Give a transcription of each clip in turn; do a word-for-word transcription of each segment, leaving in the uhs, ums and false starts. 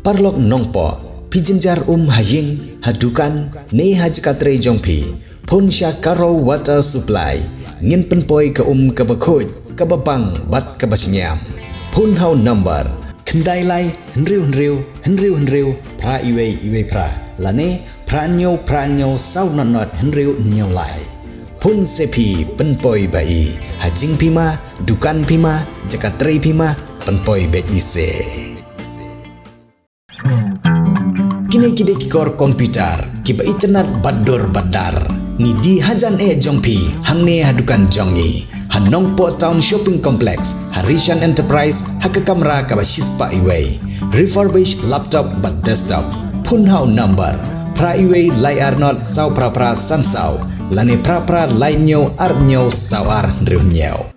Paralok Nongpoh, phi jynjar um ha ïing, ha dukan, ne ha jaka trei jong phi, phone sha Karo Water Supply. Ngin pynpoi ka um kaba khuid, kaba bang bad kaba shngiam. Phone ha u number khyndai lai hynriew hynriew hynriew hynriew phra iwei iwei phra, lane phra hynñiew phra hynñiew saw nod nod hynriew hynñiew lai. Phone se phi, pynpoi ba i. Ha jingpima, dukan pima, jaka trei pima, pynpoi beit i se. Kine ki dei ki kor computer kiba itynnad bad dur bad dar. Ngi die hajan eh jong phi hangne ha dukan jong ngi ha Nongpoh Town Shopping Complex, ha Rishan Enterprise, ha ka kamra kaba shispah iwei. Refurbished laptop bad desktop. Phone ha u number phra iwei lai ar nod saw phra phra san saw, lane phra phra lai hynñiew ar hynñiew saw ar hynriew hynñiew.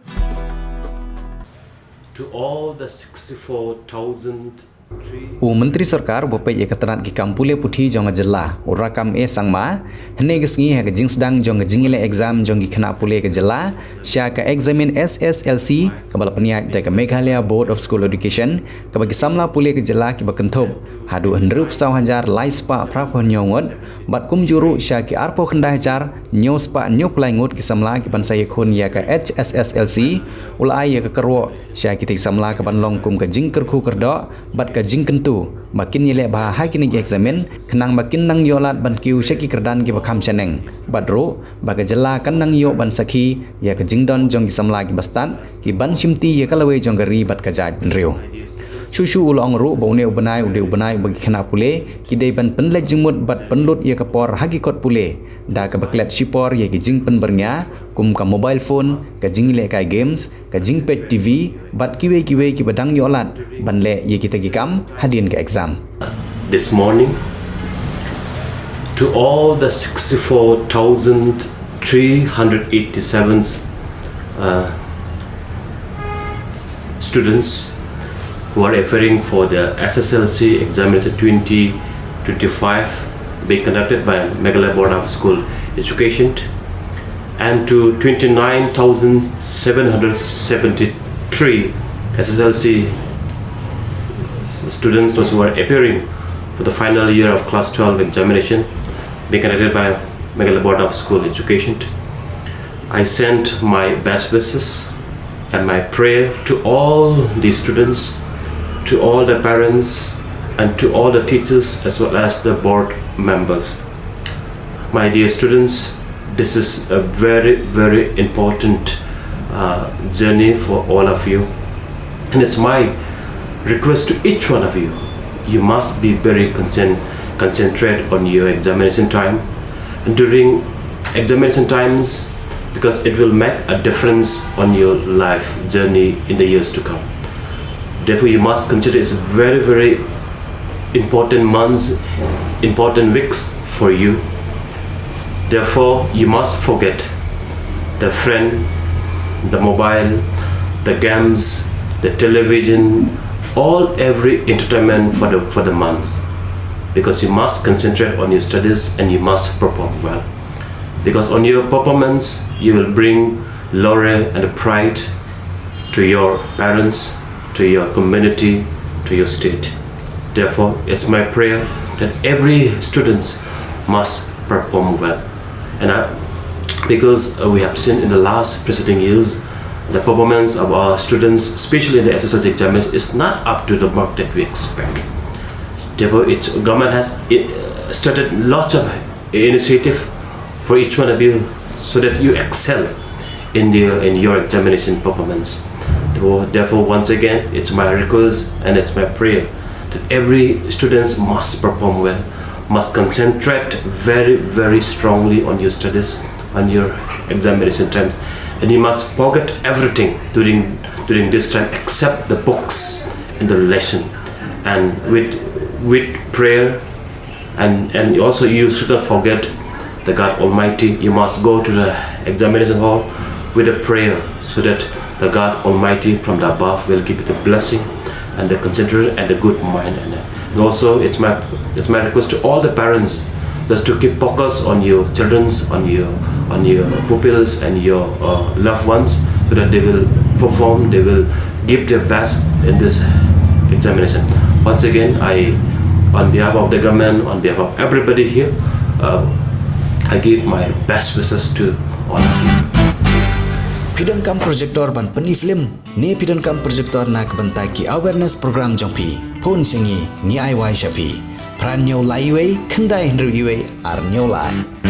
To all the sixty-four thousand three. U Myntri Sorkar uba peit ïa ka tnat ki kam pule puthi jong ka jylla, u Rakkam A Sangma, hynne ka sngi ha ka jingsdang jong ka jingïaleh exam jong ki khynnah pule ka jylla sha ka eksamin S S L C kaba la pynïaid da ka Meghalaya Board of School Education, kaba ki samla pule ka jylla kiba kynthup haduh hynriewphew saw hajar lai spah phraphew hynñiew ngut, bad kumjuh ruh sha ki arphew khyndai hajar hynñiew spah hynñiewphew lai ngut ki samla ki ban sa ïakhun ïa ka H S S L C, u la ai ïa ka kyrwoh sha kita ki samla ka ban long kum ka jingkyrkhu kyrdoh bad ka jingkyntu ba kin ïaleh bha ha kine ki eksamin, khnang ba kin nang ïoh lad ban kiew sha ki kyrdan kiba kham shaneng, bad ruh ba ka jylla kan nang ïoh ban sakhi ïa ka jingdon jong ki samla kiba stad, ki ban shimti ïa ka lawei jong ka ri bad ka jaitbynriew. Shuh shuh u la ong ruh ba une u bnai u dei u bnai uba ki khynnah pule ki dei ban pynleit jingmut bad pynlut ïa ka por ha ki kot pule, da kaba klet shipor ïa ki jingpynbyrngia kum ka mobile phone, ka jingïalehkai games, ka jingpeit T V, bad kiwei kiwei kiba dang ïoh lad ban leh ïa kita ki kam hadien ka exam. This morning, to all the sixty-four thousand three hundred eighty-seven, uh, students who are appearing for the S S L C examination twenty twenty-five being conducted by Meghalaya Board of School Education, and to twenty-nine thousand seven hundred seventy-three S S L C s-, students, those who are appearing for the final year of class twelve examination being conducted by Meghalaya Board of School Education. I send my best wishes and my prayer to all the students, to all the parents, and to all the teachers as well as the board members. My dear students, this is a very, very important, uh, journey for all of you. And it's my request to each one of you, you must be very concern-, concentrate on your examination time. And during examination times, because it will make a difference on your life journey in the years to come. Therefore, you must consider it's very, very important months, important weeks for you. Therefore, you must forget the friend, the mobile, the games, the television, all every entertainment for the, for the months. Because you must concentrate on your studies and you must perform well. Because on your performance, you will bring glory and pride to your parents, to your community, to your state. Therefore, it's my prayer that every students must perform well. And I, because, uh, we have seen in the last preceding years, the performance of our students, especially in the S S L C examination, is not up to the mark that we expect. Therefore, it, government has, uh, started lots of initiative for each one of you so that you excel in the, in your examination performance. Therefore, therefore, once again, it's my request and it's my prayer that every students must perform well, must concentrate very, very strongly on your studies, on your examination times, and you must forget everything during, during this time except the books and the lesson. And with, with prayer, and, and also you shouldn't forget the God Almighty. You must go to the examination hall with a prayer so that the God Almighty from the above will give you the blessing and the concentration and the good mind. And, and also, it's my, it's my request to all the parents just to keep focus on your children's, on your, on your pupils and your, uh, loved ones, so that they will perform, they will give their best in this examination. Once again, I On behalf of the government, on behalf of everybody here, uh, I give my best wishes to all of you. Phi donkam projector ban pyni film ne phi donkam projector na ka bynta ki awareness program jong phi? Phone sha ngi, ngi ai wai sha phi. Phra hynñiew lai wei, khyndai hynriew wei, ar hynñiew lai.